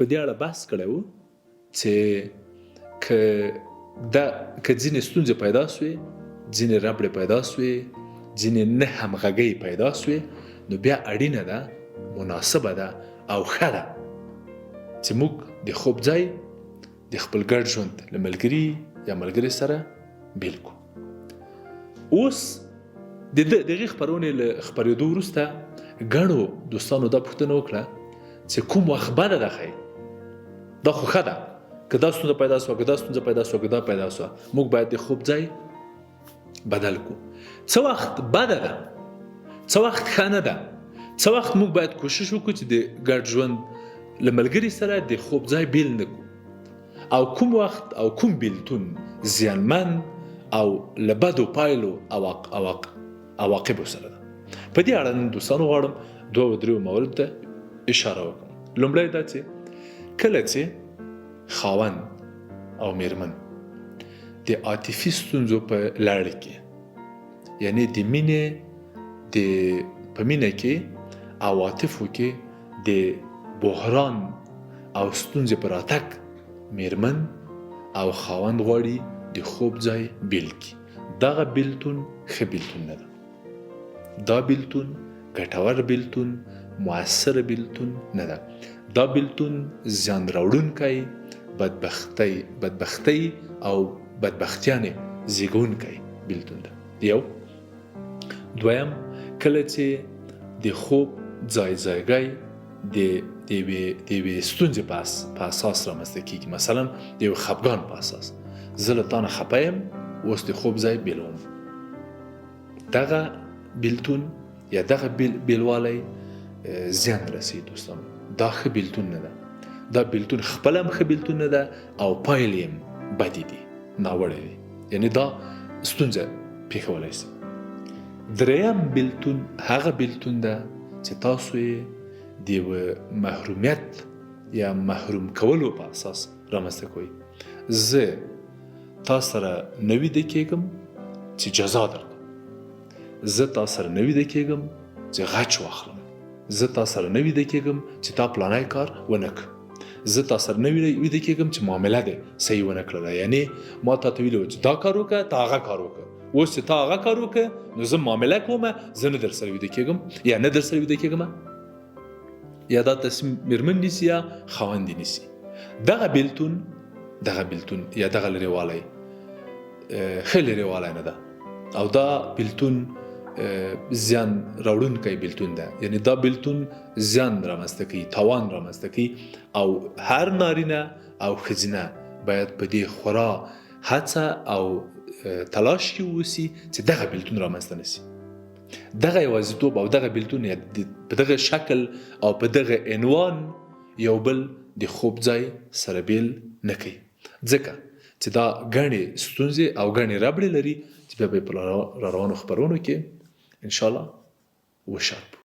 په دې اړه بحث کړی و چې که دا که ځینې ستونزې پیدا شوې، ځینې ربړې پیدا شوې، ځینې نه همغږۍ پیدا شوې، نو بیا اړینه ده، مناسبه ده او ښه ده چې موږ د خوب ځای د خپل ګډ ژوند له ملګري یا ملګرې سره بیل کړو. اوس د دغې خپرونې له خپرېدو وروسته ګڼو دوستانو دا پوښتنه وکړه چې کوم وخت بده ده؟ ښایي دا خو ښه ده که دا ستونزه پیدا شوه، که دا ستونزه پیدا شوه، که دا پیدا شوه، موږ باید د خوب ځای بدل کو. څه وخت بده ده، څه وخت ښه نه ده، څه وخت موږ باید کوشش وکړو چې د ګډ ژوند له ملګري سره د خوب ځای بیل نه کړو، او کوم وخت او کوم بیلتون زیانمن او له بدو پایلو او عواقبو سره ده. په دې اړه نن دوستانو غواړم دوو دریو موارد ته اشاره وکړم. لومړی دا چې کله چې خاوند او میرمن د عاطفي ستونزو په لړ کې، یعنی د مینې د په مینه کې عواطفو کې د بحران او ستونزې په راتګ میرمن او خاوند غواړي د خوب ځای بیل کړي، دغه بیلتون ښه بیلتون نه ده. دا بیلتون ګټور بیلتون، مؤثر بیلتون نه ده. دا بیلتون زیان راوړونکی، بدبختۍ بدبختۍ او بدبختیانې زیږونکی بیلتون ده. یو دویم، کله چې د خوب ځای ځایګی د د یوې د یوې ستونزې په په اساس رامنځته کیږي، مثلا د یو خپګان په اساس، زه له تا نه خپه یم، اوس د خوب ځای بیلوم، دغه بیلتون یا دغه بیلوالی زیان رسوي دوستانو. دا ښه بیلتون نه ده. دا بیلتون خپل هم ښه بیلتون نه ده او پایلې هم بدې دي، ناوړه دي، یعنی دا ستونزه پیښولای شي. دریم بیلتون هغه بیلتون ده چې تاسو یې د یوه محرومیت یا محروم کولو په اساس رامنځته کوئ. زه تا سره نه ویده کېږم چې جزا درکړم، زه تا سره نه ویده کېږم چې غچ واخلم، زه تا سره نه ویده کېږم چې تا پلانی کار ونه کړ، زه تا سره نه ویده کېږم چې معامله دې صحیح ونه کړله، یعنی ما تا ته ویلي و چې دا کار وکړه، تا هغه کار وکړه، اوس چې تا هغه کار وکړ نو زه معامله کوم، زه نه در سره ویده کېږم یا نه در سره ویده کېږم. یا دا تصمیم میرمن نیسي یا خاوند یې نیسي. دغه بیلتون دغه بیلتون یا دغه لرېوالی ښه لرېوالی نه ده او دا بیلتون زیان راوړونکی بیلتون ده، یعنی دا بیلتون زیان رامنځته کوي، تاوان رامنځته کوي او هر نارینه او ښځینه باید په دې خورا هڅه او تلاش کې اوسي چې دغه بیلتون رامنځته نه شي. دغه یوازیتوب او دغه بیلتون یا په دغه شکل او په دغه عنوان یو بل د خوب ځای سره بیل نه کوي، ځکه چې دا ګڼې ستونزې او ګڼې ربړې لري چې بیا به یې په راروانو خپرونو کې انشاءالله وشارپو.